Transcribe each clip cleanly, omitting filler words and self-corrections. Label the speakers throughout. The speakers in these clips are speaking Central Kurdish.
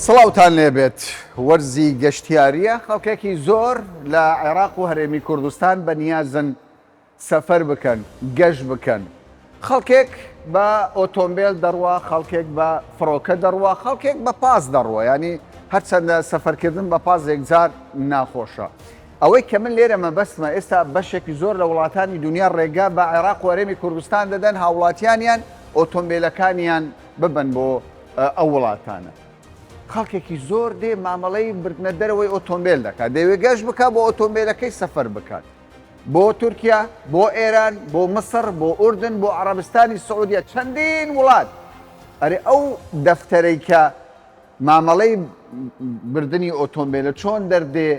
Speaker 1: سڵاوتان لێبێت وەرزی گەشتیاریە خەڵکێکی زۆر لە عێراق و هەرێمی کوردستان بەنیازن سەفەر بکەن، گەشت بکەن. خەڵکێک بە ئۆتۆمبێل دەڕوا، خەڵکێک بە فڕۆکە دەڕوا، خەڵکێک بە پاس دەڕوا. یانی هەرچەندە سەفەرکردن بە پاس یەکجار ناخۆشە. ئەوەی کە من لێرە مەبەستمە ئێستا بەشێکی زۆر لە وڵاتانی دونیا ڕێگا بە عێراق و هەرێمی کوردستان دەدەن هاوڵاتیانیان ئۆتۆمبێلەکانیان ببەن بۆ ئەو وڵاتانە. خەڵکێکی زۆر دێ مامەڵەی بردنە دەرەوەی ئۆتۆمبێل دەکات، دەیەوێت گەشت بکات بۆ ئۆتۆمبێلەکەی سەفەر بکات. بۆ تورکیا، بۆ ئێران، بۆ میسڕ، بۆ ئوردن، بۆ عەڕەبستانی سعودیە، چەندین وڵات. ئەرێ ئەو دەفتەرەی کە مامەڵەی بردنی ئۆتۆمبێلە چۆن دەردێ،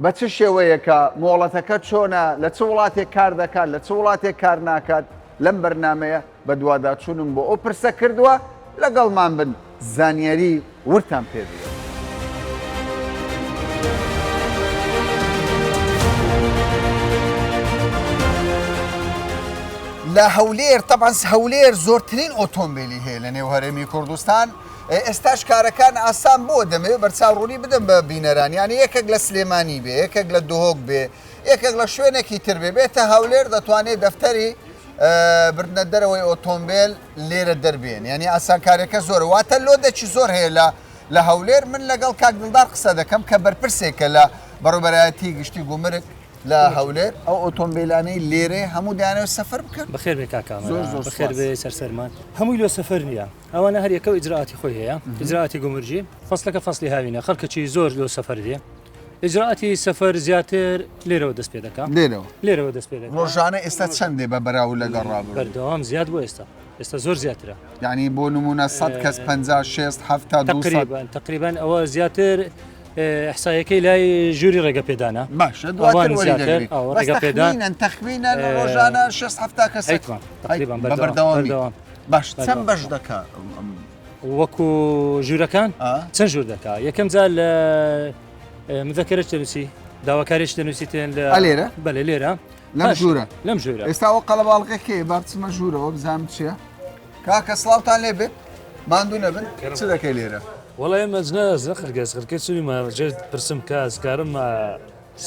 Speaker 1: بە چ شێوەیەکە، مۆڵەتەکە چۆنە، لە چ وڵاتێک کار دەکات، لە چ وڵاتێک کار ناکات، لەم بەرنامەیە بەدواداچوونم بۆ ئەو پرسە کردووە، لەگەڵمان بن زانیاری وردتان پێ بدەم. لە هەولێر تەبعەن هەولێر زۆرترین ئۆتۆمبیلی هەیە لە نێو هەرێمی کوردستان ئێستاش کارەکان ئاسان بووە دەمەوێت بەرچاو ڕوونی بدەم بە بینەران یانی یەکێک لە سلێمانی بێ یەکێک لە دهۆک بێ یەکێک لە شوێنێکی تر بێ بێتە هەولێر دەتوانێت دەفتەری بردنە دەرەوەی ئۆتۆمبیل لێرە دەربێن یعنی ئاسانکاریەکە زۆرە واتە لۆدەکی زۆر هەیە لە لە هەولێر من لەگەڵ کاک دڵدار قسە دەکەم کە بەرپرسێکە لە بەڕێوەبەرایەتی گشتی گومرگ لە هەولێر ئەو ئۆتۆمبیلانەی لێرێ هەموو دەیانەوێت سەفەر بکەن
Speaker 2: بەخێر بێ کاک
Speaker 1: زۆر
Speaker 2: کامەران
Speaker 1: زۆر
Speaker 2: بەخێر
Speaker 1: سوپاس.
Speaker 2: بێ سەر سەرمان هەمووی لۆ سەفەر نییە ئەوانە هەر یەکەو ئیجرائاتی خۆی هەیە ئیجرائاتی گومرگی فەسلەکە فەسلی هاوینە خەڵکەکی زۆر لۆ سەفەر دێ ئیجرائاتی سەفەر زیاتر لێرەوە دەست پێ دەکا
Speaker 1: لێرەوە
Speaker 2: لێرەوە دەست پێ دەکا
Speaker 1: ڕۆژانە ئێستا چەندێ بە بەراورد لەگەڵ ڕابردوو؟
Speaker 2: بەردەوام زیاد بووە ئێستا ئێستا زۆر زیاترە.
Speaker 1: یانی بۆ نموونە سەد کەس 50 شێست حەفتا 200
Speaker 2: تقریبا تقریبا ئەوە زیاتر ئیحسایەکەی لای ژووری ڕێگە پێدانە
Speaker 1: باشە دواتر
Speaker 2: ئەوان
Speaker 1: وەری
Speaker 2: زیاتر
Speaker 1: دەگری
Speaker 2: ئەوە
Speaker 1: بەس
Speaker 2: ڕێگە پێدان
Speaker 1: تەخمینەن تەخمینەن ڕۆژانە شێست حەفتا کەس
Speaker 2: هەیتمان تقریبا
Speaker 1: بە
Speaker 2: بەردەوام
Speaker 1: بەردەوامی
Speaker 2: بەردەوام
Speaker 1: باش چەند
Speaker 2: بەردەوام.
Speaker 1: بەش دەکا ئەم
Speaker 2: وەکو ژوورەکان
Speaker 1: ئا؟
Speaker 2: چەند ژوور دەکا یەکەم جار لە مذەکەرەش دەنووسی داواکاریش دەنووسیتێن لە
Speaker 1: ئە لێرە؟
Speaker 2: بەلێ لێرە
Speaker 1: لەم
Speaker 2: باش
Speaker 1: ژوورە
Speaker 2: لەم ژوورە
Speaker 1: ئێستا ئەوە قەڵەباڵغە کێ با بچمە ژوورەوە بزانم چییە کاکە سڵاوتان لێ بێت ماندوو نەبن چ دەکەی لێرە
Speaker 3: وەڵا ئێمە ژنە زەخرگە زخرکە چووی ما ژێر پرسم کە ئەزکارم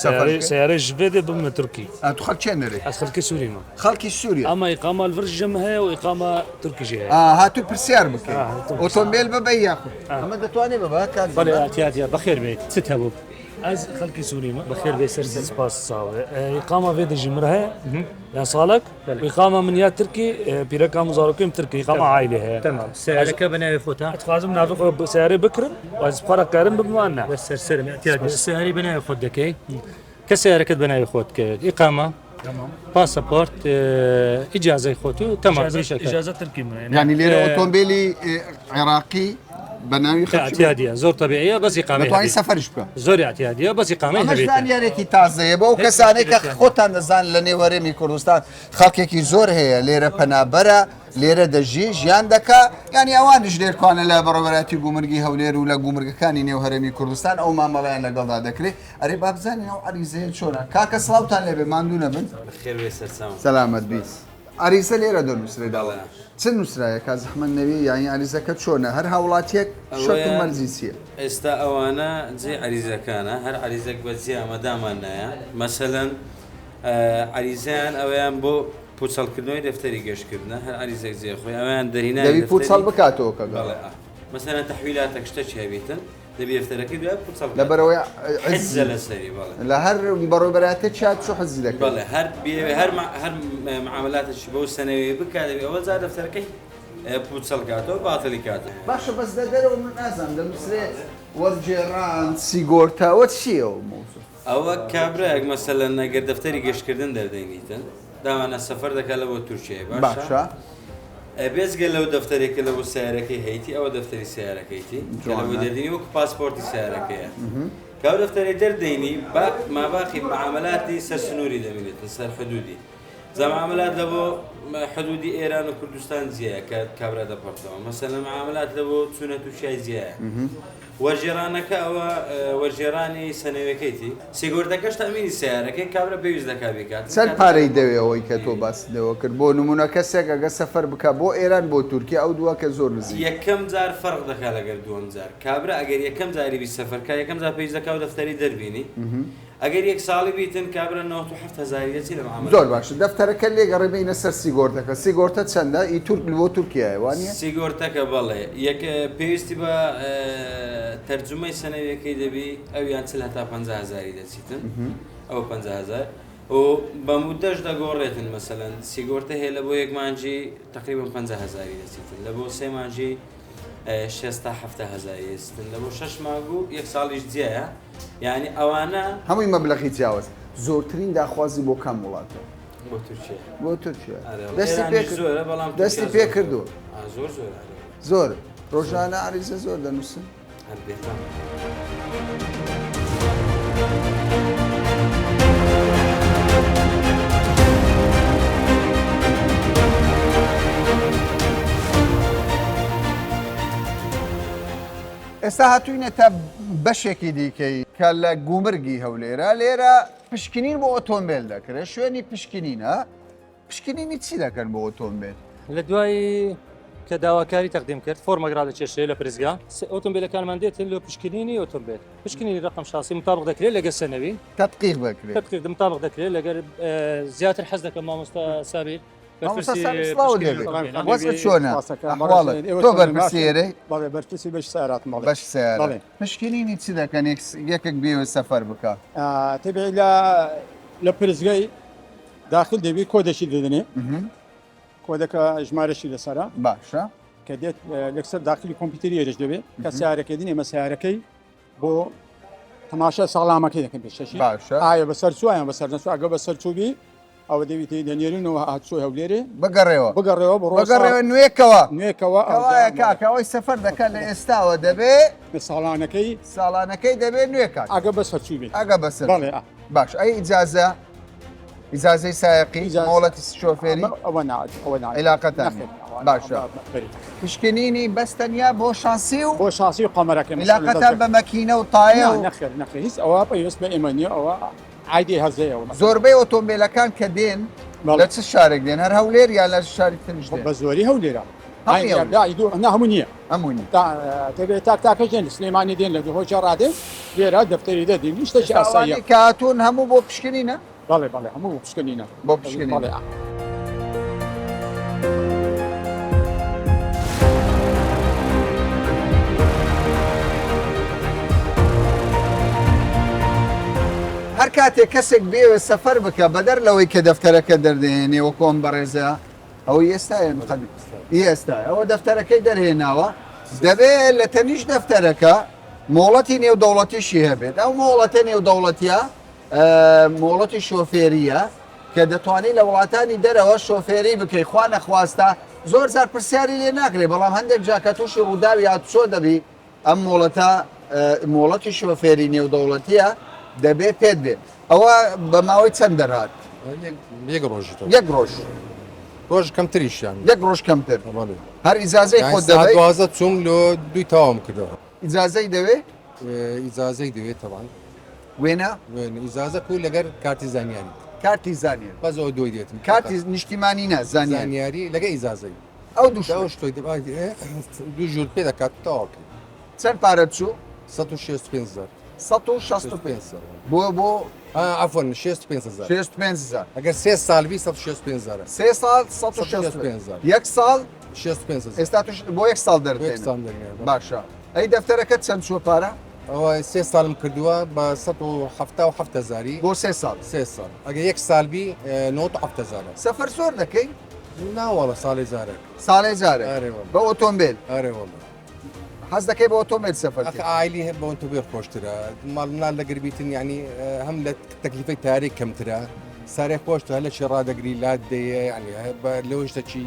Speaker 1: سەفەر
Speaker 3: سەیارەی سەیارەی ژبێ بمە تورکی
Speaker 1: ئە تو خەڵک چێن دەرێ
Speaker 3: ئەز خەڵکی سووریمە
Speaker 1: خەڵکی سووریا
Speaker 3: ئەمە ئیقامە الڤر ژم هەیە و ئیقامە تورکی ژی هەیە
Speaker 1: ئا هاتوو پرسیار بکەی
Speaker 3: ئا، هاتووم پرسیار.
Speaker 1: ئۆتۆمبێل ببەی یاخود ئەمە دەتوانێ ببا کاک
Speaker 2: بەڵێ
Speaker 1: زەمان؟
Speaker 2: ئەتیادە بەخێر بێیت چت هەبوو
Speaker 3: ئەز خەڵکی سووریمە
Speaker 2: بەخێر بێی سەر سەر
Speaker 3: سپاس ساوێ ئیقامە ڤێ دژی مر هەیە یان ساڵک
Speaker 2: بەلێ.
Speaker 3: ئیقامە من یا ترکی پیرەکام و زارۆکیم ترکی ئیقامە عایلی هەیە
Speaker 2: تەمام سەیارەکە بە ناوی خۆتە
Speaker 3: ئەتخوازم ناوی خۆ سەیارەی بکرم و ئەز بخوارە کارم ببم وان نا
Speaker 2: بەس سەر سەرم ئیعتیادی سەیارەی بە ناوی خۆت دەکەی کە سەیارەکەت بە ناوی خۆت کرد ئیقامە پاسەپۆرت ئیجازەی خۆت و تەمام ئیشەکە.
Speaker 3: ئیجازە ترکی من
Speaker 1: یعنی لێرە ئۆتۆمبیلی عێراقی بە ناوی خەڵکی
Speaker 2: اعتیادیە زۆر طبیعیە بەس ئیقامەی
Speaker 1: دەتوانانی
Speaker 2: هەبێت.
Speaker 1: سەفەریش بکە
Speaker 2: زۆر اعتیادیە بەس ئیقامەی
Speaker 1: ئەمەش
Speaker 2: هەبێت.
Speaker 1: زانیارێکی تازەیە بۆ ئەو
Speaker 2: هیچ
Speaker 1: کەسانەی کە
Speaker 2: مشکلێکیان
Speaker 1: خۆتان دەزان لە نێو هەرێمی کوردستان خەڵکێکی زۆر هەیە لێرە پەنابەرە لێرە دەژی ژیان دەکا یعنی ئەوانیش لێرکوانە لە بەڕێوەبەرایەتی گومرگی هەولێر و لە گومرگەکانی نێو هەرێمی کوردستان ئەو مامەڵەیان لەگەڵدا دەکرێت ئەرێ با بزانین ئەو عەریزەیە چۆنە کاکە سڵاوتان لێبێ ماندوو نەبن
Speaker 4: بەخێر بێی سەرچاوم.
Speaker 1: سەلامەت بی عەریزە لێرە دەنووسرێ داڵێ
Speaker 4: بەڵێ.
Speaker 1: چ نووسرایە کا زەحمەت نەوی یانی عەریزەکە چۆنە هەر هاوڵاتیەک شەرت و
Speaker 4: ئەوەیە
Speaker 1: مەرجی چیە؟
Speaker 4: ئێستا ئەوانە جێی عەریزەکانە هەر عەریزەک بە جیا ئەمە دامان نایە مەسەلەن عەریزەیان ئەوەیان بۆ پوچەڵکردنەوەی دەفتەری گەشتکردنە هەر عەریزەک جێ خۆی ئەویان دەرهینانی
Speaker 1: دەبی پوچەڵ
Speaker 4: دەفتەری
Speaker 1: بکاتەوە کە گەڵ
Speaker 4: بەڵێ ئا مەسەلەن تەحویلاتەک شتەکی هەبیتن دەبی دەفتەرەکەی دوای پوچەڵ بکاتەوە
Speaker 1: لەبەرئەوەی
Speaker 4: حجزە
Speaker 1: عزی
Speaker 4: لەسەری بەڵێ
Speaker 1: لە هەر بەڕێوەبەرایەتێکیا چوو حجزی دەکەی.
Speaker 4: بەڵێ هەر بێ هەر هەر معاملاتێکی بەو سەنەوەی بکا دەبی ئەوە جا دەفتەرەکەی پوچەڵ کاتەوە باتڵی کاتەوە.
Speaker 1: باشە بەس لە دەرەوە من نازانم دەنوسرێ وەرگێڕان سیگۆرتا ئەوە چیە ئەو مەوزوع.
Speaker 4: ئەوە کابرایەک مەسەلەن ئەگەر دەفتەری گەشتکردن دەردەینیتن داوانە سەفەر دەکات لە بۆ تورکیای باشە
Speaker 1: باشە.
Speaker 4: بێجگە لەو دەفتەرێک کە لە بۆ سیارەکەی هەیتی ئەوە دەفتەری سیارەکەیتی کە لە بۆ دەردینی وەکو پاسپۆرتی سیارەکەیە کە ئەو دەفتەری دەردەینی با ماباقی معاملاتی سەر سنووری دەمینێتن سەر حدودی. جا معاملات لە بۆ حدودی ئێران و کوردستان جیایە کە کابرا دەپەڕتەوە مەسەلەن معاملات لە بۆ چوونە تورکیای جیایە وەرگێڕانەکە ئەوە وەرگێڕانی سەنەویەکەیتی سیگۆرتەکەش تەئمینی سەیارەکەی کابرا پێویست دەکا بیکات
Speaker 1: چەند پارەی دەوێ ئەوەی کە تۆ باست لێوە کرد بۆ نمونە کەسێک ئەگەر سەفەر بکا بۆ ئێران بۆ تورکیا ئەو دووە کە زۆر نزیکن.
Speaker 4: یەکەم جار فەرق دەکا لەگەر دووەم جار کابرا ئەگەر یەکەم جاری بی سەفەر کا یەکەم جار پێویست دەکا ئەو دەفتەرەی دەربینی ئەگەر یەک ساڵی بیتن کابرا 97 هەزاری دەچی لە معامەلە.
Speaker 1: زۆر باشە دەفتەرەکە لێگەڕێ بێینە سەر سیگۆرتەکە سیگۆرتە چەندە ئی تورک بۆ تورکیایە وانیە؟
Speaker 4: سیگۆرتەکە بەڵێ یەک پێویستی بە تەرجومەی سەنەویەکەی دەبی ئەویان 40 هەتا 50 هەزاری دەچیتن ئەو 50 هەزار و بە مودەش دەگۆڕێتن مەسەلەن سیگۆرتە هەیە لە بۆ یەک مانگی تقریبا 50 هەزاری دەچیتن لە بۆ سێ مانگی 60 تا 70 هەزاری دەچیتن لە بۆ شەش مانگ و یەک ساڵیش جیایە یانی ئەوانە.
Speaker 1: هەمووی مەبلەغی جیاواز. زۆرترین داخوازی بۆ کام وڵاتە؟
Speaker 4: بۆ تورکیا.
Speaker 1: بۆ تورکیا.
Speaker 4: ئەرێ واللە.
Speaker 1: دەستی پێ
Speaker 4: ئێرانیش
Speaker 1: کرد.
Speaker 4: زۆرە بەڵام
Speaker 1: دەستی
Speaker 4: تورکیا
Speaker 1: پێ
Speaker 4: زۆر
Speaker 1: کردووە.
Speaker 4: زۆرە. ئا زۆر زۆرە ئەرێ واللە.
Speaker 1: زۆرە. ڕۆژانە عەریزە زۆر دەنووسن؟
Speaker 4: هەر بێتام.
Speaker 1: ئێستا هاتووینەتە بەشێکی دیکەی کە لە گومرگی هەولێرە، لێرە پشکنین بۆ ئۆتۆمبێل دەکرێت، شوێنی پشکنینە، پشکنینی چی دەکەن بۆ ئۆتۆمبێل؟
Speaker 2: لە دوای کە داواکاری تەقدیم کرد فۆرمەک ڕادەکێشرێ لە پرسگا ئۆتۆمبیلەکانمان دێتن لۆ پشکنینی ئۆتۆمبیل پشکنینی ڕقم شاسی مطابق دەکرێت لەگەر سەنەوی
Speaker 1: تدقیق دەکرێت
Speaker 2: تدقیق مطابق دەکرێت لەگەر زیاتر حەز دەکەم مامۆستا سابیر
Speaker 1: مامۆستا سابیر سڵاوت لێبێ وەزعت چۆنە ئەحواڵت تۆ بەرپرسی ئێرەی؟
Speaker 5: بەڵێ بەرپرسی بەش سەیاراتم بەڵێ
Speaker 1: بەش سەیارات پشکنینی چ دەکەن یەکێک بێوێ سەفەر بکا؟
Speaker 5: تەبعی لە لە پرسگەی داخل دەبی کۆدێکی دەدەنێ کۆدەکە ژمارەشی لەسەرە
Speaker 1: باشە
Speaker 5: کە دێت لەسەر داخلی کۆمپیوتەری ئێرش دەبێت کە سیارەکەی دین ئێمە سیارەکەی بۆ تەماشا ساڵامەکەی دەکەن پێشەشی
Speaker 1: باشە
Speaker 5: ئایا بەسەر چوو یان بەسەر نەچوو ئەگە بەسەر چووبی ئەوە دەویتی دەنێرینەوە هاتچۆی هەولێرێ
Speaker 1: بگەڕێەوە
Speaker 5: بگەڕێەوە بڕۆ
Speaker 1: بگەڕێەوە نوێکەوە
Speaker 5: نوێکەوە
Speaker 1: کەوایە کاکە ئەوەی سەفەر دەکات لە ئێستاوە دەبێ
Speaker 5: ساڵانەکەی
Speaker 1: ساڵانەکەی دەبێ نوێکات
Speaker 5: ئەگە بەسەر چووبێ
Speaker 1: ئەگە بەسەر
Speaker 5: بەڵێ
Speaker 1: باش ئەی ئیجازە ئیجازەی سایەقی مۆڵەتی شۆفێری
Speaker 5: ئەوە نا ئەوە نا
Speaker 1: عیلاقەتان
Speaker 5: نەخێر، ئەوە نا،
Speaker 1: باشە.
Speaker 5: ئەوە بەری.
Speaker 1: پشکنینی بەس تەنیا بۆ شانسی و
Speaker 5: بۆ شاسی و قەمەرەکەی
Speaker 1: عیلاقەتان بە مەکینە و تایە و
Speaker 5: نا نەخێر نەخێر هیچ ئەوە پەیوەست بە ئێمە نییە ئەوە عایدی هەزەیە ئەوە
Speaker 1: زۆربەی ئۆتۆمبیلەکان کە دێن
Speaker 5: بەڵێ.
Speaker 1: لە چ شارێک دێن هەر هەولێر یان لە شاری تریش دێن
Speaker 5: بە زۆری هەولێرە
Speaker 1: هەمووی هەولێر.
Speaker 5: لا دوو نا هەموو نییە
Speaker 1: هەمووی نییە.
Speaker 5: تا تەبێ تاک تاکەش دێن لە سلێمانی دێن لە دهۆکە ڕادێن لێرە دەفتەری دەدین شتێکی
Speaker 1: ئێستا
Speaker 5: ئاساییە
Speaker 1: ئەوانەی کە هاتوون هەموو بۆ پشکنینە؟
Speaker 5: بەڵێ بەڵێ هەموو بۆ پشکنینە.
Speaker 1: بۆ پشکنینە.
Speaker 5: بەڵێ.
Speaker 1: هەر کاتێک کەسێک بێوێ سەفەر بکە بەدەر لەوەی کە دەفتەرەکە دەردەهێنێ وەکو ئەم بەڕێزە ئەوەی ئێستایە ئی ئێستا ئەوە دەفتەرەکەی دەرهێناوە دەبێ لە تەنیش دەفتەرەکە مۆڵەتی نێودەوڵەتیشی هەبێت ئەو مۆڵەتە نێودەوڵەتیە مۆڵەتی شۆفێریە کە دەتوانانی لە وڵاتانی دەرەوە شۆفێری بکەی خوا نەخواستە زۆر جار پرسیاری لێ ناکرێ بەڵام هەندێک جا کە تووشی ڕووداوی هاتوچۆ دەبی ئەم مۆڵەتە مۆڵەتی شۆفێری نێودەوڵەتیە دەبێ پێت بێ ئەوە بە ماوەی چەند دەرهات؟
Speaker 6: یەک ڕۆژ
Speaker 1: یەک ڕۆژ
Speaker 6: ڕۆژ کەمتریشیان
Speaker 1: یەک ڕۆژ کەمتر هەر ئیجازەی خۆت دەبەی
Speaker 6: 12 چووم لۆ دووی تەواوم کردەوە
Speaker 1: ئیجازەی دەوێ
Speaker 6: ئیجازەی دەوێت تەوان
Speaker 1: وێنە
Speaker 6: وێنە ئیجازە کو لەگەر کارتی زانیاری
Speaker 1: کارتی زانیاری
Speaker 6: بەس ئەوە دوی دێتم
Speaker 1: کارتی نیشتیمانی نا زانیاری
Speaker 6: زانیاری لەگە ئیجازەی
Speaker 1: ئەو دوو
Speaker 6: ئەو شتۆی دوو ژوور پێ دەکات تەواو کرد
Speaker 1: چەند پارە چوو؟
Speaker 6: 165 هەزار
Speaker 1: 165 بۆ بۆ
Speaker 6: عەفوەن 65 هەزار
Speaker 1: 65 هەزار
Speaker 6: ئەگەر سێ ساڵ بی 165 هەزارە
Speaker 1: سێ ساڵ 165 هەزار یەک ساڵ
Speaker 6: 65 هەزار
Speaker 1: ئێستا توش بۆ یەک ساڵ دەردێنن باشە ئەی دەفتەرەکەت چەند چووە پارە؟
Speaker 6: ئەوە سێ ساڵم کردووە بە 177 هەزاری
Speaker 1: بۆ سێ ساڵ
Speaker 6: سێ ساڵ ئەگەر یەک ساڵ بی 97 هەزارە
Speaker 1: سەفەر زۆر دەکەی؟
Speaker 6: ناوەڵە ساڵێ جارێک
Speaker 1: ساڵێ جارێک
Speaker 6: ئەرێ وەڵا
Speaker 1: بە ئۆتۆمبێل
Speaker 6: ئەرێ وەڵا
Speaker 1: حەز دەکەی بە ئۆتۆمبێل سەفەر
Speaker 6: ئەخ ئایلی هەر بە ئۆتۆمبێل خۆشترە ماڵ مناڵ لەگەر بیتن یعنی هەم لە تەکلیفەی تارێک کەمترە سارێ خۆشتە هەر لە چێ ڕادەگری لات دەیە یعنی لەوەش دەچی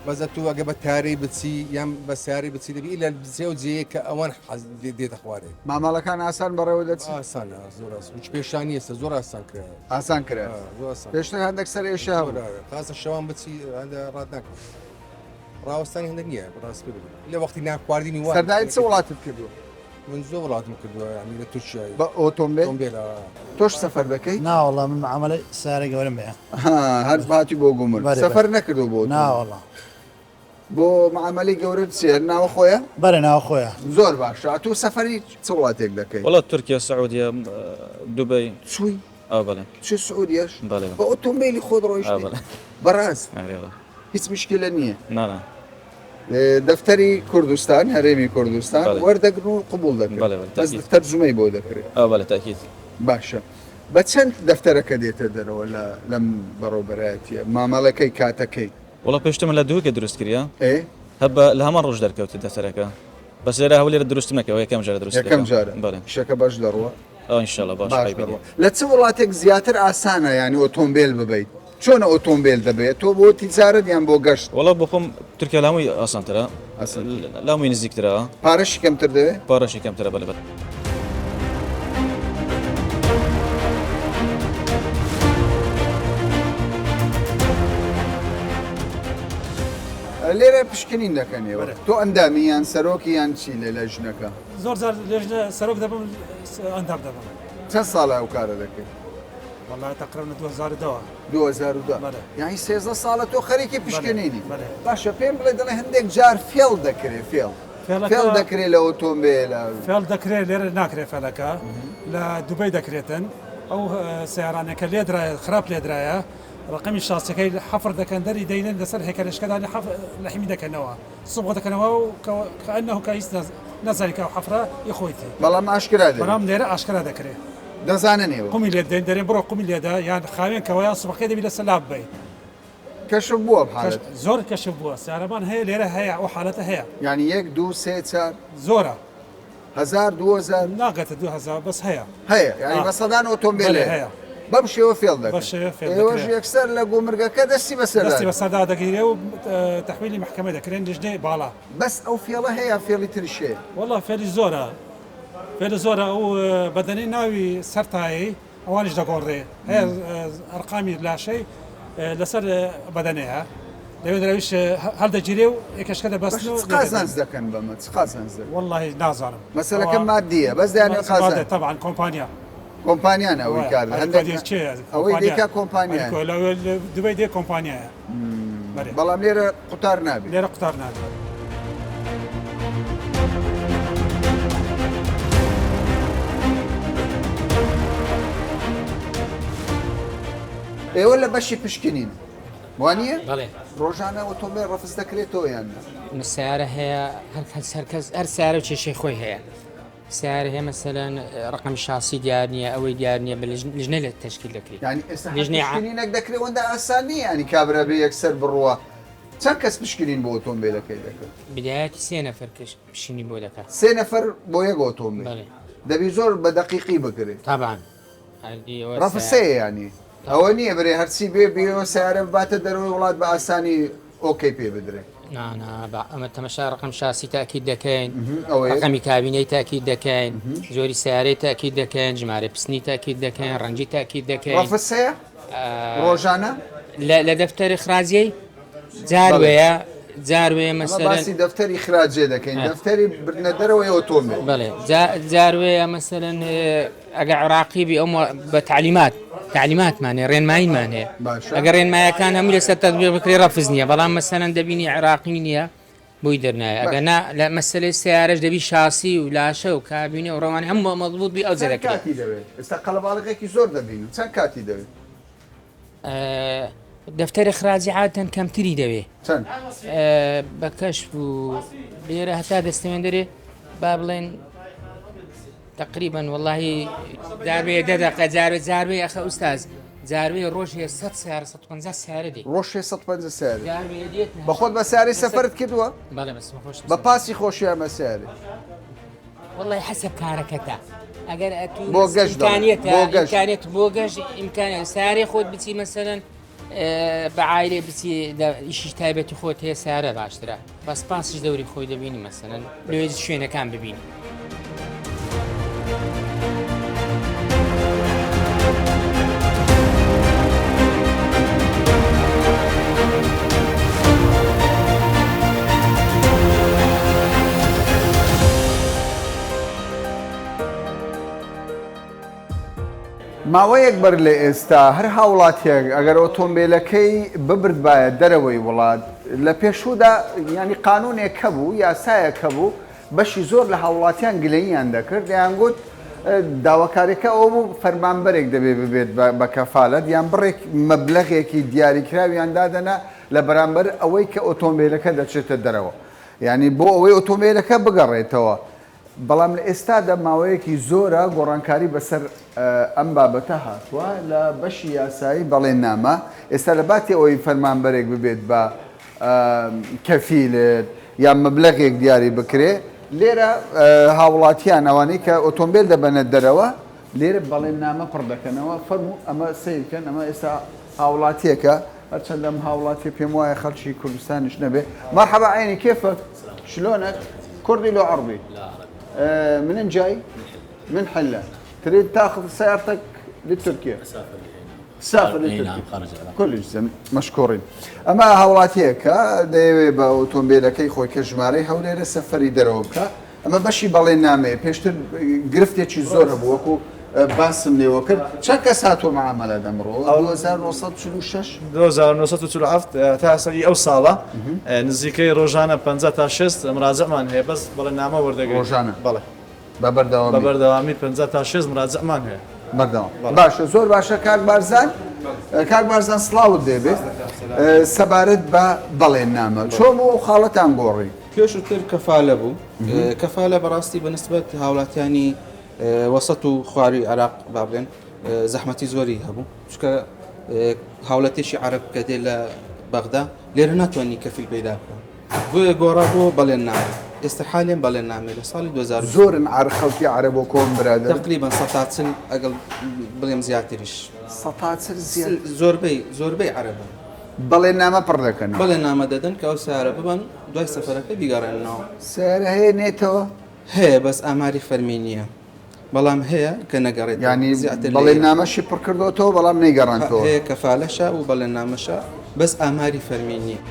Speaker 6: بەس ئەتوو ئەگە بە تارەی بچی یان بە سیارەی بچی دەبی ئیلا بچی ئەو جێیە کە ئەوان حەز دێتە خوارێ.
Speaker 1: مامەڵەکان ئاسان بەڕێوە دەچن؟
Speaker 6: ئاسانە زۆر ئاسان هیچ پێشان نییە ئێستا زۆر ئاسان کرایە.
Speaker 1: ئاسان کرایە.
Speaker 6: زۆر ئاسان.
Speaker 1: پێشتر هەندێک سەر ئێشە هەبوو.
Speaker 6: زۆر خاصە شەوان بچی هەندە ڕات ناکەوت. ڕاوەستانی هەندێک نییە ڕاست پێ بگرم. لە وەختی نان خواردنی وا.
Speaker 1: سەردانی چ وڵاتت کردووە؟
Speaker 6: من زۆر وڵاتم کردووە یانی لە تورکیای.
Speaker 1: بە ئۆتۆمبێل؟
Speaker 6: ئۆتۆمبێل ئا.
Speaker 1: تۆش سەفەر دەکەی؟
Speaker 7: نا وەڵا من معامەلەی سەیارەی گەورەم هەیە.
Speaker 1: ها هەر هاتی بۆ گومرگ.
Speaker 7: بەرێ
Speaker 1: سەفەر
Speaker 7: بەرێ.
Speaker 1: نەکردووە بۆ
Speaker 7: نا
Speaker 1: ئۆتۆمبێل؟
Speaker 7: وەڵا.
Speaker 1: بۆ معامەلەی گەورەت چیە؟ هەر ناوەخۆیە؟
Speaker 7: بەرێ ناوەخۆیە.
Speaker 1: زۆر باشە ئەتوو سەفەری چ وڵاتێک دەکەی؟
Speaker 8: وەڵا تورکیا سعودیە دوبەی.
Speaker 1: چووی؟
Speaker 8: ئا بەڵێ.
Speaker 1: چووی سعودیەش؟
Speaker 8: بەڵێ بەڵێ.
Speaker 1: بە ئۆتۆمبێلی خۆت
Speaker 8: ئا
Speaker 1: ڕۆیشتی؟
Speaker 8: بەڵێ.
Speaker 1: بەڕاست؟
Speaker 8: ئەرێ وەڵا.
Speaker 1: هیچ مشکلە نییە؟
Speaker 8: نا نا.
Speaker 1: دەفتەری کوردستان، هەرێمی کوردستان، وەردەگرن و قبوڵ دەکرێن. بەس تەرجومەی بۆ دەکرێت. باشە بە چەند دەفتەرەکە دێتە دەرەوە لە لەم بەڕێوبەرایەتیە مامەڵەکەی کاتەکەی؟
Speaker 8: وەڵا پێشتر من لە دهۆکێ دروست کریا هەر بە لە هەمان ڕۆژ دەرکەوت دەفتەرەکە بەس لێرە هەولێر دروستم نەکەوە یەکەم جارە دروست
Speaker 1: یەکەم جارە ئیشەکە باش دەڕوا؟
Speaker 8: ئا ئینشاڵا باش
Speaker 1: باش دەڕوا. لە چ وڵاتێک زیاتر ئاسانە یانی ئۆتۆمبێل ببەیت؟ چۆنە ئۆتۆمبێل دەبەیە تۆ بۆ تیجارەت یان بۆ گەشت؟
Speaker 8: وەڵا بۆ خۆم تورکیا لە هەمووی ئاسانترە لە هەمووی نزیکترە.
Speaker 1: پارەشی کەمتر دەوێ؟
Speaker 8: پارەشی کەمترە بەلێ بەلێ.
Speaker 1: لێرە پشکنین دەکەن ئێوە تۆ ئەندامی یان سەرۆکی یان چی لە لەژنەکە؟
Speaker 9: زۆر جار لێژنە سەرۆک دەبم ئەندام دەبم.
Speaker 1: چەند ساڵە ئەو کارە دەکەی؟
Speaker 9: وەڵا تەقریبا لە 2010 وە.
Speaker 1: 2010
Speaker 9: بەلێ.
Speaker 1: یانی 13 ساڵە تۆ خەریکی پشکنینی.
Speaker 9: بەلێ.
Speaker 1: باشە پێم بڵێ دەڵێ هەندێک جار فێڵ دەکرێ فێڵ.
Speaker 9: فێڵەکە
Speaker 1: فێڵ دەکرێ لە ئۆتۆمبێلە.
Speaker 9: فێڵ دەکرێ لێرە ناکرێ فێڵەکە لە دوبەی دەکرێتن ئەو سەیارانە کە لێدرایە خراپ لێدرایە ڕەقەمی شاسیەکەی حەفر دەکەن دەری دەینن لەسەر هێکەلێشکەدانی حەفر لەحمی دەکەنەوە سبغە دەکەنەوە و کە کە هیچ نازانی کە ئەو حەفرە ئی خۆیتی.
Speaker 1: بەڵام ئاشکرا دەبێ.
Speaker 9: بەڵام لێرە ئاشکرا دەکرێ.
Speaker 1: دەزانن ئێوە.
Speaker 9: قومی لێ دەین دەرێن بڕۆ قومی لێدە یان خاوێن کەوە یان سبغەکەی دەبی لەسەر لا ببەی.
Speaker 1: کەشف بووە ئەم حالەتە؟
Speaker 9: زۆر کەشف بووە سیارەمان هەیە لێرە هەیە ئەو حالەتە هەیە.
Speaker 1: یانی یەک دوو سێ چار؟
Speaker 9: زۆرە.
Speaker 1: هەزار 2000؟
Speaker 9: ناگاتە 2000 بەس هەیە.
Speaker 1: هەیە یانی بە سەدان ئۆتۆمبێل هەیە. بەم شێوە فێڵ دەکەن.
Speaker 9: بەم شێوە فێڵ دەکرێ.
Speaker 1: ئێوەش یەکسەر لە گومرگەکە دەستی بەسەردا.
Speaker 9: دەستی بەسەردا دەگیرێ و تەحویلی مەحکەمە دەکرێن لیژنەی باڵا.
Speaker 1: بەس ئەو فێڵە هەیە یان فێڵی تریش هەیە؟
Speaker 9: وەڵا فێڵی زۆرە. فێڵی زۆرە ئەو بەدەنەی ناوی سەر تایەی ئەوانیش دەگۆڕدرێ هەیە ئەرقامی لاشەی لەسەر بەدەنەیە لەوێ دەرویش هەڵدەگیرێ و یەکەشکە دەبەستن و
Speaker 1: چ قازانج دەکەن بەمە چ قازانج دەکەن؟
Speaker 9: وەڵڵاهی نازانم
Speaker 1: مەسەلەکە مادیە بەس دەیانەوێت قازانج
Speaker 9: تەبعەن کۆمپانیا
Speaker 1: کۆمپانیان ئەوەی کار هەندێک ئەوەی دیکە کۆمپانیا
Speaker 9: دوبەی دێ کۆمپانیایە
Speaker 1: بەڵام لێرە قوتار نابێت
Speaker 9: لێرە قوتار نابێت.
Speaker 1: ئێوە لە بەشی پشکنین وانە
Speaker 10: بەڵێ
Speaker 1: ڕۆژانە ئۆتۆمبیل ڕەفز دەکرێتەوە یان نا؟
Speaker 10: سیارە هەیە هەر کەس هەر کەس هەر سیارە و کێشەی خۆی هەیە سیارە هەیە مەسەلەن ڕقم شاسی دیار نییە ئەوەی دیار نییە بە لیژنە لە تەشکیل دەکرێت
Speaker 1: یعنی ئێستا پشکنینێک دەکرێت وەندە ئاسان نییە ینی کابرا بێ یەکسەر بڕوا چەند کەس پشکنین بۆ ئۆتۆمبیلەکەی دەکرد
Speaker 10: بدایەتی سێ نەفەر کەش پشکنین بۆ دەکات
Speaker 1: سێ نەفەر بۆ یەک ئۆتۆمبیل دەبی زۆر بە دەقیقی بکرێت
Speaker 10: تابان
Speaker 1: ڕەفسەیە ینی ئەوە نییە برێ هەرچی بێ بێەوە سیارە باتە دەرەوەی وڵات بە ئاسانی ئۆکەی پێ بدرێ.
Speaker 10: نا نا با ئەمە تەمەشا ڕقم شاسی تاکید دەکەین ڕقمی کابینەی تاکید دەکەین زۆری سیارەی تاکید دەکەین ژمارە پسنی تاکید دەکەین ڕەنجی تاکید دەکەین
Speaker 1: ڕەفسەیە ڕۆژانە
Speaker 10: لە دەفتەری خراجیەی جار وەیە جار وەیە مەسەلەن
Speaker 1: باسی دەفتەری خراجێ دەکەین دەفتەری بردنە دەرەوەی ئۆتۆمبێل
Speaker 10: بەڵێ جار وەیە مەسەلەن ئەگە عێراقی بی ئەو بە تعلیمات تعلیماتمان هەیە ڕێنماییمان هەیە ئەگەر ڕێنمایەکان هەموو لەسەر تەطبیق بکرێ ڕەفز نییە بەڵام مەسەلەن دەبینی عێراقی نییە بۆی دەرنایە ئەگە نا لە مەسەلەی سیارەش دەبی شاسی و لاشە و کابینە و ڕەوانی هەموو مەضبوط بی ئەو
Speaker 1: چەند کاتی دەوێت ئێستا قەڵەباڵغێکی زۆر دەبینم چەند کاتی دەوێت
Speaker 10: دەفتەری خراجی عادەتەن کەمتری دەوێ
Speaker 1: چەند
Speaker 10: بە کەشف و لێرە هەتا دەستەوێن دەرێ با بڵێن تقریبا واللهی جاروێ دە دەقە جاروێ جاروێ ئەخە ئوستاز جاروێ ڕۆژێ 100 سیارە 150 سیارە دێ
Speaker 1: ڕۆژێ 150 سیارە
Speaker 10: جاروێ دێت
Speaker 1: بەخۆت بە سیارەی سەفەرت کردووە
Speaker 10: بەڵێ بەس خۆش
Speaker 1: بە پاسی خۆشیان بە سیارە
Speaker 10: واللهی حەسەب کارەکەتە ئەگەر ئەتوو
Speaker 1: بۆ گەشت دەڵێم،
Speaker 10: ئیمکانیەتە
Speaker 1: بۆ گەشت.
Speaker 10: ئیمکانیەت بۆ گەشت ئیمکانیە سیارەی خۆت بچی مەسەلەن بە عایلێ بچی ئیشی تایبەتی خۆت هەیە سیارە باشترە بەس پاسیش دەوری خۆی دەبینی مەسەلەن لێ شوێنەکان ببینی.
Speaker 1: ماوەیەک بەر لە ئێستا هەر هاوڵاتیەک ئەگەر ئۆتۆمبیلەکەی ببردبایە دەرەوەی وڵات لە پێشوودا یانی قانونێک هەبوو یاسایەک هەبوو بەشی زۆر لە هاوڵاتیان گلەییان دەکرد دەیانگوت داواکاریەکە ئەوە بوو فەرمانبەرێک دەبێ ببێت بە کەفالەت یان بڕێک مەبلەغێکی دیاریکراویان دادەنا لە بەرامبەر ئەوەی کە ئۆتۆمبیلەکە دەچێتە دەرەوە یانی بۆ ئەوەی ئۆتۆمبیلەکە بگەڕێتەوە بەڵام لە ئێستادا ماوەیەکی زۆرە گۆڕانکاری بەسەر ئەم بابەتە هاتووە لە بەشی یاسایی بەڵێننامە، ئێستا لە باتی ئەوەی فەرمانبەرێک ببێت بە کەفیلت یان مەبلەغێک دیاری بکرێ، لێرە هاوڵاتیان ئەوانەی کە ئۆتۆمبێل دەبەنە دەرەوە لێرە بەڵێننامە پڕ دەکەنەوە، فەرموو ئەمە سەیر کەن ئەمە ئێستا هاوڵاتیەکە هەرچەندە ئەم هاوڵاتیە پێم وایە خەڵکی کوردستانیش نەبێ. مەرحەبا عەینی کێفەک شلۆنەک کوردی لۆ عەڕبی منين جاي من حلة تريد تاخذ سيارتك لتركيا سافر لتركيا كلش زين مشكورين ئەمە هاوڵاتیەکە دەیەوێ بە ئۆتۆمبیلەکەی خۆی کە ژمارەی هەولێرە سەفەری دەرەوە بکە ئەمە بەشی بەڵێننامەیە پێشتر گرفتێکی زۆر هەبوو وەکو باسم لێوە کرد چەند کەس هاتووە معامەلە دەمڕۆ 2946
Speaker 8: 2947 تا سەری ئەو ساڵە نزیکەی ڕۆژانە 50 تا 60 مراجعمان هەیە بەس بەڵێننامە وەردەگرین
Speaker 1: ڕۆژانە
Speaker 8: بەڵێ
Speaker 1: بە بەردەوامی
Speaker 8: بە بەردەوامی 50 تا 60 مراجعمان هەیە
Speaker 1: بەردەوام باشە زۆر باشە کاک بارزان کاک بارزان سڵاوت لێبێ سەبارەت بە بەڵێننامە چۆن بۆ ئەو خاڵەتان گۆڕی؟
Speaker 11: پێشووتر کەفالە بوو کەفالە بەڕاستی بە نسبەت هاوڵاتیانی وەسەت و خواروی عێراق با بڵێن زەحمەتی زۆری هەبوو چونکە هاوڵاتێکی عەرەب کە دێ لە بەغدا لێرە ناتوانانی کەفیل پەیدا بکە بۆیە گۆڕا بۆ بەڵێن نامە ئێستا حالێن بەڵێن نامێ لە ساڵی 2000
Speaker 1: زۆرن عەر خەڵکی عەرەب و کۆم برادەر
Speaker 11: تقریبا 140 ئەگەڵ بڵێم زیاتریش
Speaker 1: 140 زیاتر
Speaker 11: زۆربەی زۆربەی عەرەبن
Speaker 1: بەڵێن نامە پڕ دەکەنەوە
Speaker 11: بەڵێن نامە دەدەن کە ئەو سیارە ببەن دوای سەفەرەکە بیگەڕێننەوە.
Speaker 1: سەیارە هەیە نێتەوە؟
Speaker 11: هەیە بەس ئاماری فەرمی نییە بەڵام هەیە کە نەگەڕێتەوە.
Speaker 1: یانی
Speaker 11: زیاتر لە
Speaker 1: بەڵێن
Speaker 11: یەک.
Speaker 1: نامەشی پڕ کردۆتەوە بەڵام نەیگەڕاندتەوە.
Speaker 11: هەیە کەفالەشە و بەڵێن نامەشە بەس ئاماری فەرمی نییە.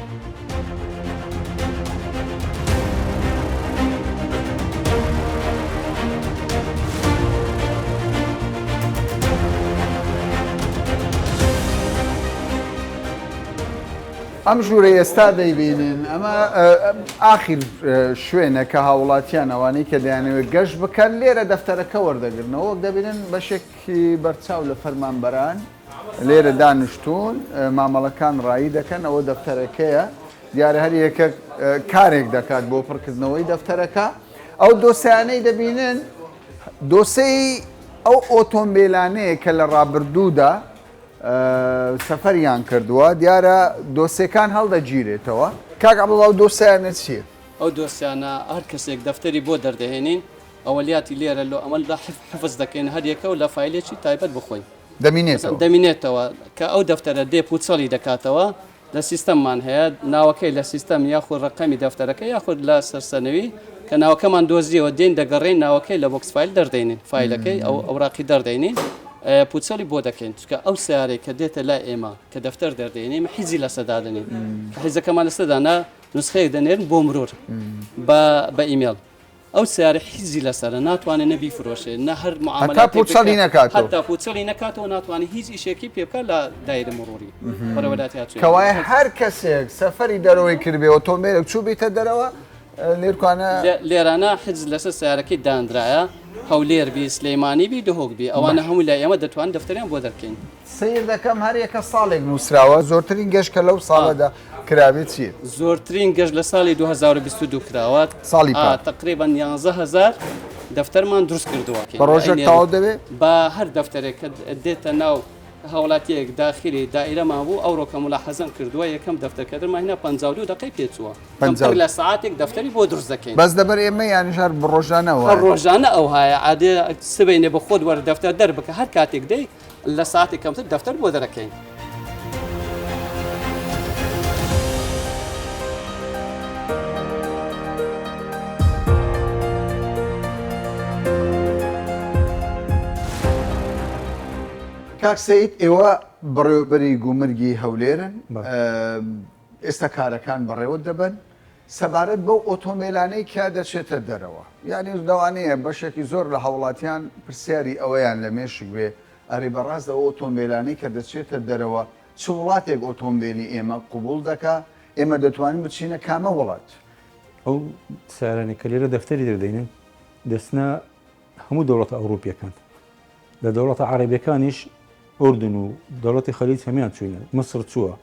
Speaker 1: ئەم ژوورەی ئێستا دەیبینن ئەمە ئاخیر شوێنە کە هاوڵاتیان ئەوانەی کە دەیانەوێت گەشت بکەن لێرە دەفتەرەکە وەردەگرنەوە وەک دەبینن بەشێکی بەرچاو لە فەرمانبەران لێرە دانیشتوون مامەڵەکان ڕایی دەکەن ئەوە دەفتەرەکەیە دیارە هەر یەکە کارێک دەکات بۆ پڕکردنەوەی دەفتەرەکە ئەو دۆسیانەی دەبینن دۆسەی ئەو ئۆتۆمبیلانەیە کە لە ڕابردوودا سەفەریان کردووە دیارە دۆسێکان هەڵدەگیرێتەوە. کاک عەبدوڵا ئەو دۆسیانە چییە؟
Speaker 12: ئەو دۆسیانە هەر کەسێک دەفتەری بۆ دەردەهێنین ئەوەلیاتی لێرە لۆ ئەمە لە حفز دەکەین هەر یەکە و لە فایلێکی تایبەت بخۆی
Speaker 1: دەمینێتەوە
Speaker 12: دەمینێتەوە کە ئەو دەفتەرە دێ پوچەڵی دەکاتەوە لە سیستەممان هەیە ناوەکەی لە سیستەم یاخود ڕەقەمی دەفتەرەکە یاخود لە سەرسەنەوی کە ناوەکەمان دۆزیەوە دێین دەگەڕێین ناوەکەی لە box file دەردەینین فایلەکەی ئەو ئەوراقی دەردەینین پوچەڵی بۆ دەکەین چونکە ئەو سیارەی کە دێتە لای ئێمە کە دەفتەر دەردەینین ئێمە حیزی لەسەر دادەنین کە حیزەکەمان لەسەر دانا نوسخەیەک دەنێرن بۆ مرور بە بە ئیمێڵ ئەو سیارە حیزی لەسەرە ناتوانێت نە بیفرۆشێ نە هەر
Speaker 1: هەتا
Speaker 12: معاملاتێک
Speaker 1: پوچەڵی
Speaker 12: بکات
Speaker 1: نەکاتەوە.
Speaker 12: هەتا پوچەڵی نەکاتەوە ناتوانێت هیچ ئیشێکی پێ بکات لە دایرە مروری بەڕێوەبەرایەتی هاتوچۆی
Speaker 1: کەوایە هەر کەسێک سەفەری دەرەوەی کردبێ ئۆتۆمبێلێک چووبیتە دەرەوە لێرکانە
Speaker 12: لێرانە حجز لەسەر سیارەکەی دانرایە هەولێر بی سلەیمانی بی دهۆک بی ئەوانە هەموو لای ئێمە دەتوان دەفتەریان بۆ دەرکەین.
Speaker 1: سەیر دەکەم هەر یەکە ساڵێک نووسراوە زۆرترین گەشت کە لەو ساڵەدا کرابێت چییە؟
Speaker 12: زۆرترین گەشت لە ساڵی 2022 کراوە
Speaker 1: ساڵی پار.
Speaker 12: تقریبا 11000 دەفتەرمان دروست کردووە.
Speaker 1: بە ڕۆژێک تەواو دەبێت؟
Speaker 12: بە هەر دەفتەرێک کە دێتە ناو هاوڵاتیەک داخلی دائیرەمان بوو ئەوڕۆ کە مولاحەزەم کردووە یەکەم دەفتەر کە دەرمان هینا 52 دەقەی پێچووە کەمتر لە سەعاتێک دەفتەری بۆ دروست دەکەین.
Speaker 1: بەس لەبەر ئێمە یانیش هەر ڕۆژانە وایە؟
Speaker 12: هەر ڕۆژانە ئەوهایە عادێ سبەینێ بە خۆت وەرە دەفتەر دەربکە هەر کاتێک دێی لە ساتێک کەمتر دەفتەر بۆ دەرەکەین.
Speaker 1: کاک سەید ئێوە بەڕێوەبەری گومرگی هەولێرن ئێستا کارەکان بەڕێوە دەبەن سەبارەت بەو ئۆتۆمبێلانەی کە دەچێتە دەرەوە یعنی لەوانەیە بەشێکی زۆر لە هاوڵاتیان پرسیاری ئەوەیان لە مێشک بێ ئەرێ بەڕاست ئەو ئۆتۆمبێلانەی کە دەچێتە دەرەوە چ وڵاتێک ئۆتۆمبێلی ئێمە قبوڵ دەکا ئێمە دەتوانین بچینە کامە وڵات؟
Speaker 2: ئەو سەیارانەی کە لێرە دەفتەری دەردەینن دەچنە هەموو دەوڵەتە ئەوروپیەکان لە دەوڵەتە عەرەبیەکانیش ئوردن و دەوڵەتی خەلیج هەمیان چوینە مسر چووە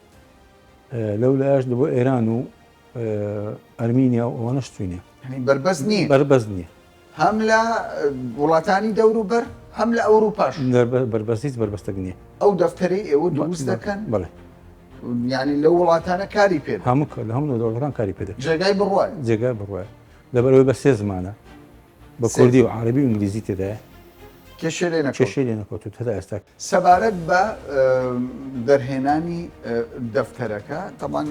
Speaker 2: لەو لایش بۆ ئێران و ئەرمینیا و ئەوانەش چوینە
Speaker 1: بەربەست نییە
Speaker 2: بەربەست نییە
Speaker 1: هەم لە وڵاتانی دەوروبەر هەم لە ئەوروپاش
Speaker 2: بەربەست هیچ بەربەستێک نییە
Speaker 1: ئەو دەفتەرەی ئێوە دروست دەکەن
Speaker 2: بەڵێ
Speaker 1: یعنی لەو وڵاتانە کاری پێ
Speaker 2: هەموو لە هەموو دەوڵەتان کاری پێ دەکەن
Speaker 1: جێگای بڕوایە
Speaker 2: جێگای بڕوایە لەبەرئەوەی بە سێ زمانە بە کوردی و عەرەبی و ئینگلیزی تێدایە.
Speaker 1: کێشەی لێ نەکەوتووە.
Speaker 2: کێشەی لێ نەکەوتووە هەتا ئێستا.
Speaker 1: سەبارەت بە دەرهێنانی دەفتەرەکە تەبعەن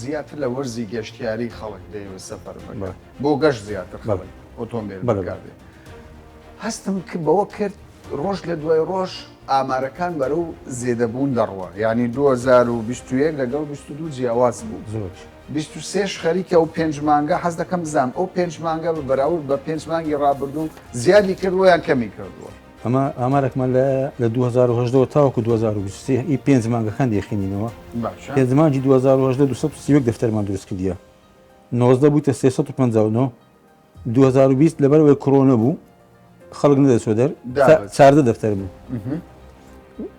Speaker 1: زیاتر لە وەرزی گەشتیاری خەڵک دەیەوێت سەفەر بکات بۆ گەشت زیاتر خەڵک ئۆتۆمبێل بەکاردێ. هەستم بەوە کرد ڕۆژ لە دوای ڕۆژ ئامارەکان بەرەو زێدەبوون دەڕوا یانی 2021 لەگەڵ 22 جیاواز بوو.
Speaker 2: زۆر.
Speaker 1: 23 ش خەریکە ئەو پێنج مانگە حەز دەکەم بزانم ئەو پێنج مانگە بە بەراورد بە پێنج مانگی ڕابردوو زیادی کردووە یان کەمی کردووە؟
Speaker 2: ئەمە ئامارێکمان لە لە 2018 ەوە تاوەکو 2023 ئی پێنج مانگەکان دەیخینینەوە.
Speaker 1: باشە.
Speaker 2: پێنج مانگی 2018 231 دەفتەرمان دروست کردیە. 19 بوویتە 359 2020 لەبەر ئەوەی کۆرۆنا بوو خەڵک نەدەچوە دەر چاردە دەفتەر بوو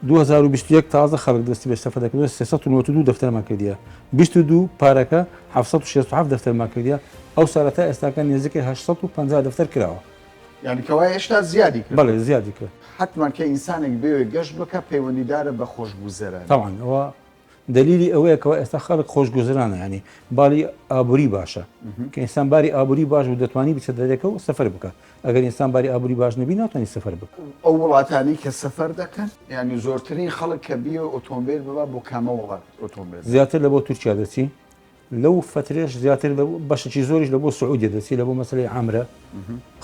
Speaker 2: 2021 تازە خەڵک دەستی بە سەفەر دەکردەوە 392 دەفتەرمان کردیە 22 پارەکە 767 دەفتەرمان کردیە ئەو ساڵە تا ئێستاکە نێزیکەی 850 دەفتەر کراوە.
Speaker 1: یانی کەوایە هێشتا زیادی کرد.
Speaker 2: بەڵێ زیادی کرد.
Speaker 1: حەتمەن کە ئینسانێک بێوێ گەشت بکا پەیوەندیدارە بە خۆشگوزەرانی.
Speaker 2: تەبعەن ئەوە دەلیلی ئەوەیە کەوا ئێستا خەڵک خۆشگوزرانە یانی باڵی ئابووری باشە کە ئینسان باری ئابووری باش بوو دەتوانی بچێتە دەرێکە و سەفەر بکە ئەگەر ئینسان باری ئابووری باش نەبی ناتوانانی سەفەر بکە.
Speaker 1: ئەو وڵاتانەی کە سەفەر دەکەن یانی زۆرترین خەڵک کە بیەوێ ئۆتۆمبێل ببا بۆ کامە وڵات ئۆتۆمبێل دەبا؟
Speaker 2: زیاتر لە بۆ تورکیا دەچی لەو فەترەش زیاتر لە بەشێکی زۆریش لە بۆ سعودیە دەچی لە بۆ مەسەلەی عەمرە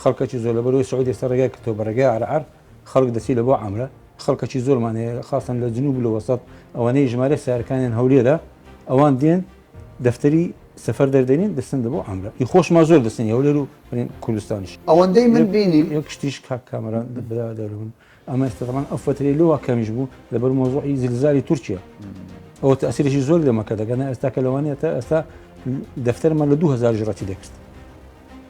Speaker 2: خەڵکەکی زۆر لەبەرەوەی سعودیە ئێستا ڕێگای کردەوە بە ڕێگای عەرعەر خەڵک دەچی لە بۆ عەمرە خەڵکەکی زۆرمان هەیە خاصەن لە جنوب لە وەسەت ئەوانەی ژمارە سیارەکانیان هەولێرە ئەوان دێن دەفتەری سەفەر دەردێنین دەستن لە بۆ عەمرە ئی خۆشما زۆر دەستن هەولێر و کوردستانیش
Speaker 1: ئەوەندەی من بینیم
Speaker 2: یەک شتیش کاک کامەران برادەرم ئەمە ئێستا تەبعەن ئەو فەترەی لۆ کەمیش بوو لەبەر مەوزوعی زلزالی تورکیا ئەوە تەئسیرێکی زۆر لە مەکە دەکەن ئێستا کە لەوانەیە تا ئێستا دەفتەرمان لە 2000 ژڕەتی دەکرد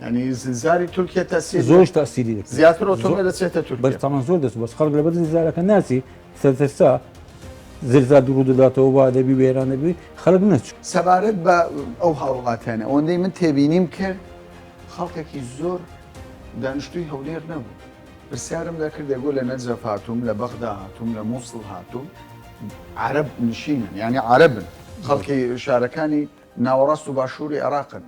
Speaker 1: یعنی زلزالی تورکیا تەسیر
Speaker 2: زۆر تەسیری دەکرد
Speaker 1: زیاتر ئۆتۆمبێل دەچێتە تورکیا
Speaker 2: بەس تەمان زۆر دەچوو بەس خەڵک لەبەر زلزالەکە ناچی سەرترسا زلزال ڕوو دەداتەوە وا دەبی وێران دەبی خەڵک نەچوو
Speaker 1: سەبارەت بە ئەو هاوڵاتیانە ئەوەندەی من تێبینیم کرد خەڵکێکی زۆر دانیشتووی هەولێر نەبوو پرسیارم دەکرد دەگۆ لە نەجەف هاتووم لە بەغدا هاتووم لە مووسڵ هاتووم عەرەب نشینن یعنی عەرەبن خەڵکی شارەکانی ناوەڕاست و باشووری عێراقن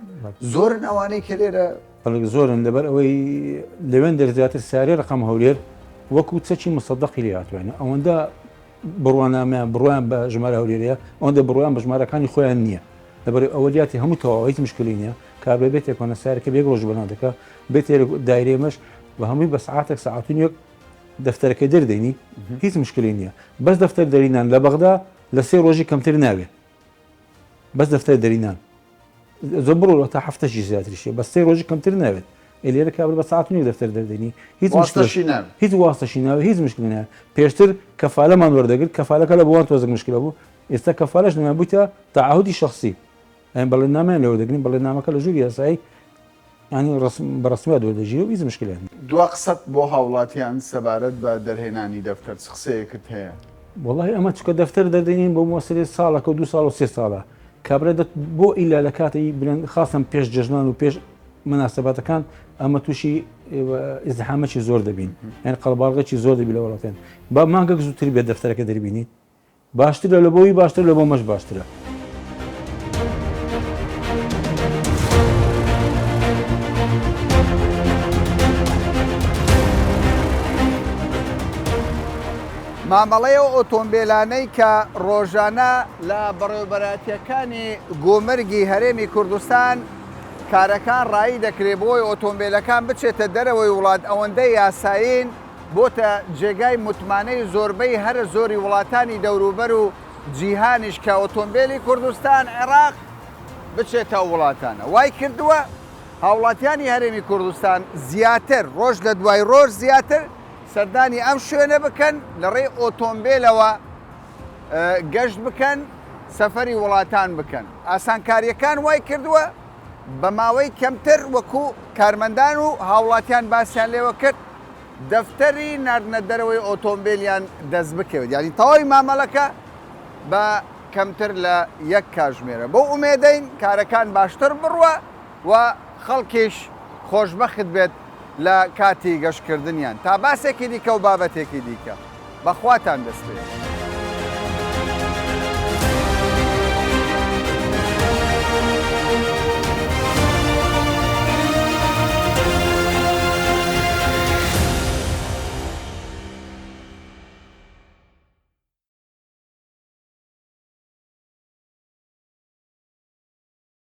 Speaker 1: زۆرن ئەوانەی کە لێرە
Speaker 2: خەڵک زۆرن لەبەر ئەوەی لەوێن دەر زیاتر سارێ ڕقم هەولێر وەکو چەکی مسەدەقی لێ هاتوێنە ئەوەندە بڕوانامەیان بڕوایان بە ژمارە هەولێرەیە ئەوەندە بڕوایان بە ژمارەکانی خۆیان نییە لەبەر ئەوەلیاتی هەموو تەواو هیچ مشکلی نییە کابرا بێتێک وەنە سارەکە بێک ڕۆژ بەنا دەکا بێتێ دایرەی مەش بە هەمووی بە سعاتێک سعات و نیوێک دەفتەرەکەی دەردەینی هیچ مشکلی نییە بەس دەفتەر دەرینان لە بەغدا لە سێ ڕۆژی کەمتر ناوێ بەس دەفتەر دەرینان زۆر بڕۆ تا هەفتەشی زیاتریشە بەس سێ ڕۆژی کەمتر ناوێت لێرە کابرا بە سعات و نیو دەفتەر دەردێنی هیچ
Speaker 1: واستەشی ناوێت
Speaker 2: هیچ واستەشی ناوێت هیچ مشکلی ناوێت پێشتر کەفالەمان وەردەگرت کەفالەکە لە بۆوان تۆزێک مشکلە بوو ئێستا کەفالەش نەما بوویتە تەعاهودی شەخسی یان بەڵێننامەیان لێ وەردەگرین بەڵێننامەکە لە ژووری یاسایی یانی بە ڕەسمیات وەردەگیرێ و هیچ مشکلەیان نییە.
Speaker 1: دوا قسەت بۆ هاوڵاتیان سەبارەت بە دەرهێنانی دەفتەر چ قسەیەکت هەیە؟
Speaker 2: وەڵاهی ئەمە چونکە دەفتەر دەردێنین بۆ مۆسەلەی ساڵەکە و دوو ساڵ و سێ ساڵە کابرا دەت بۆ ئیلا لە کاتی بلند خاصەن پێش جەژنان و پێش مناسباتەکان ئەمە تووشی ئیزدحامەکی زۆر دەبین یان قەڵباڵغێکی زۆر دەبی لە وڵاتێن با مانگەک زووتر بێت دەفتەرەکە دەربینی باشترە لە بۆی باشتر لە بۆ مەش باشترە.
Speaker 1: مامەڵەی ئەو ئۆتۆمبێلانەی کە ڕۆژانە لە بەڕێوەبەرایەتییەکانی گومرگی هەرێمی کوردستان کارەکان ڕایی دەکرێت بۆی ئۆتۆمبیلەکان بچێتە دەرەوەی وڵات ئەوەندە یاسایین بۆتە جێگای متمانەی زۆربەی هەرە زۆری وڵاتانی دەوروبەر و جیهانیش کە ئۆتۆمبیلی کوردستان عێراق بچێتە ئەو وڵاتانە وای کردووە هاوڵاتیانی هەرێمی کوردستان زیاتر ڕۆژ لە دوای ڕۆژ زیاتر سەردانی ئەم شوێنە بکەن لە ڕێی ئۆتۆمبیلەوە گەشت بکەن سەفەری وڵاتان بکەن ئاسانکاریەکان وای کردووە بە ماوەی کەمتر وەکو کارمەندان و هاوڵاتیان باسیان لێوە کرد دەفتەری ناردنە دەرەوەی ئۆتۆمبیلیان دەست بکەوێت یعنی تەواوی مامەڵەکە بە کەمتر لە یەک کاژمێرە. بەو ئومێدەین کارەکان باشتر بڕوا و خەڵکیش خۆشبەخت بێت لە کاتی گەشتکردنیان. تا باسێکی دیکە و بابەتێکی دیکە. بە خواتان دەسپێرم.